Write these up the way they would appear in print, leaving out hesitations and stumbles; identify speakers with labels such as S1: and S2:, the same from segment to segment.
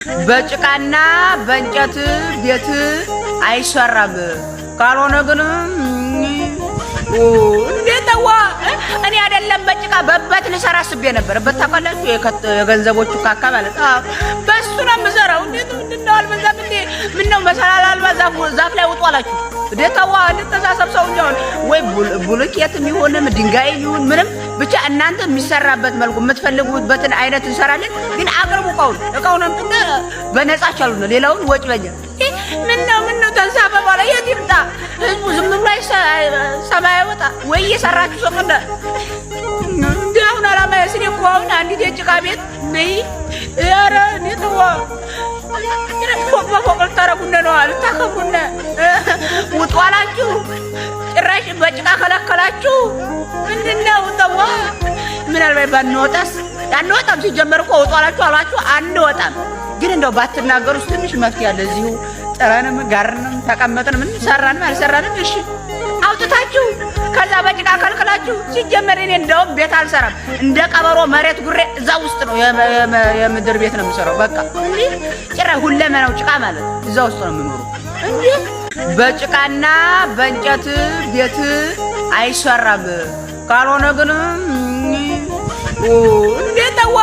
S1: በጭቃና በእንጨት ቤት አይሰራም። ካልሆነ ግን እንዴት ተዋ። እኔ አይደለም በጭቃ በበት ልሰራ አስቤ ነበር። እበት ታውቃላችሁ፣ የገንዘቦቹ ካካ ማለት በሱ ነው የምሰራው። እንዴት ምንድነው አልበዛም እንዴ? ምነው መሰላል አልባ ዛፍ ላይ ውጡ አላችሁ? እንዴት ተዋ። እንተሳሰብ ሰው እንዲሆን ወይ ብሎኬትም ይሁንም ድንጋይም ይሁን ምንም ብቻ እናንተ የሚሰራበት መልኩ የምትፈልጉበትን አይነት እንሰራለን። ግን አቅርቡ እቃውን እቃውን አምጡና በነፃ ቻሉን፣ ሌላውን ወጭ በኛ። ምነው ምነው ተንሳፈፈ አለ። የት ይምጣ ህዝቡ? ዝም ብሎ ሰማይ አይወጣ ወይ እየሰራችሁ ሰው እንደ እንደ አሁን አላማ ስኔ እኮ አሁን አንዲት የጭቃ ቤት ነይ። ኧረ እኔ ተዋ፣ ፎቅ በፎቅ ልታረጉነ ነው፣ ልታከብሩነ። ውጡ አላችሁ፣ ጭራሽ በጭቃ ከለከላችሁ። ምንድነው ተዋ። ምናልባት ባንወጣስ? አንወጣም። ሲጀመር እኮ ውጡ አላችሁ አሏችሁ አንወጣም። ግን እንደው ባትናገሩስ ትንሽ መፍትሄ አለ። እዚሁ ጥረንም ጋርንም ተቀመጥን ምን ሰራንም አልሰራንም እሺ አውጥታችሁ ከዛ በጭቃ ከልክላችሁ። ሲጀመር እኔ እንደውም ቤት አልሰራም። እንደ ቀበሮ መሬት ጉሬ እዛ ውስጥ ነው የምድር ቤት ነው የምሰራው። በቃ እንዴ ጭራሽ ሁለመናው ጭቃ ማለት እዛ ውስጥ ነው የምኖረው። እንዴ በጭቃና በእንጨት ቤት አይሰራም። ካልሆነ ግን እንዴት ተዋ።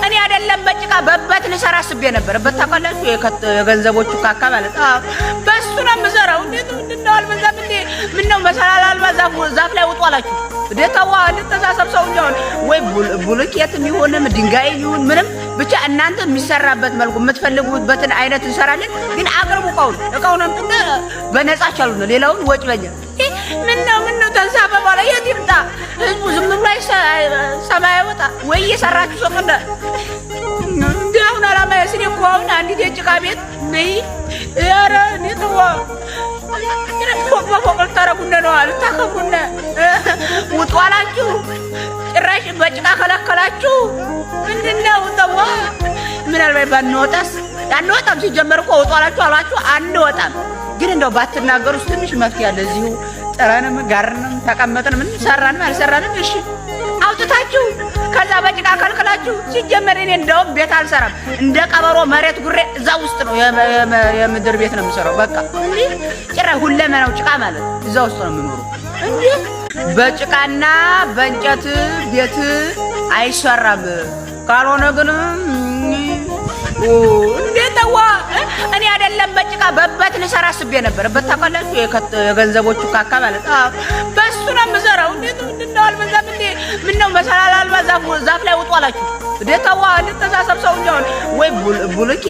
S1: እኔ አይደለም በጭቃ በበት ልሰራ አስቤ ነበር። እበት ታውቃላችሁ፣ የገንዘቦቹ ካካ ማለት በሱ ነው የምሰራው። እንዴት ምንድነው አልበዛም እንዴ? ምነው መሰላል አልባ ዛፍ ላይ ውጡ አላችሁ? እንዴት ተዋ። እንተሳሰብ ሰው እንዲሆን ወይ ብሎኬትም ይሁንም ድንጋይም ይሁን ምንም ብቻ እናንተ የሚሰራበት መልኩ የምትፈልጉበትን አይነት እንሰራለን። ግን አቅርቡ እቃውን እቃውን አምጡና በነፃ ቻሉን፣ ሌላውን ወጭ በኛ። ምነው ምነው ተንሳፈፈ አለ። የት ይምጣ ህዝቡ? ዝም ብሎ ሰማይ አይወጣ ወይ እየሰራችሁ ሰው እንደ እንደ አሁን አላማ ስኔ እኮ አሁን አንዲት የጭቃ ቤት ነይ። ኧረ እኔ ተዋ፣ ፎቅ በፎቅ ልታረጉነ ነው፣ ልታከብሩነ። ውጡ አላችሁ፣ ጭራሽ በጭቃ ከለከላችሁ። ምንድነው ተዋ። ምናልባት ባንወጣስ? አንወጣም። ሲጀመር እኮ ውጡ አላችሁ አሏችሁ አንወጣም። ግን እንደው ባትናገሩስ ትንሽ መፍትሄ አለ። እዚሁ ጥረንም ጋርንም ተቀመጥን ምን ሰራንም አልሰራንም እሺ አውጥታችሁ ከዛ በጭቃ ከልክላችሁ። ሲጀመር እኔ እንደውም ቤት አልሰራም። እንደ ቀበሮ መሬት ጉሬ እዛ ውስጥ ነው የምድር ቤት ነው የምሰራው። በቃ እንዴ ጭራሽ ሁለመናው ጭቃ ማለት እዛ ውስጥ ነው የምኖረው። እንዴ በጭቃና በእንጨት ቤት አይሰራም። ካልሆነ ግን እንዴት ተዋ። እኔ አይደለም በጭቃ በበት ልሰራ አስቤ ነበር። እበት ታውቃላችሁ፣ የገንዘቦቹ ካካ ማለት በሱ ነው የምሰራው። እንዴት ምንድነው አልበዛም እንዴ? ምነው መሰላል አልባ ዛፍ ላይ ውጡ አላችሁ? እንዴት ተዋ። እንተሳሰብ ሰው እንዲሆን ወይ ብሎኬት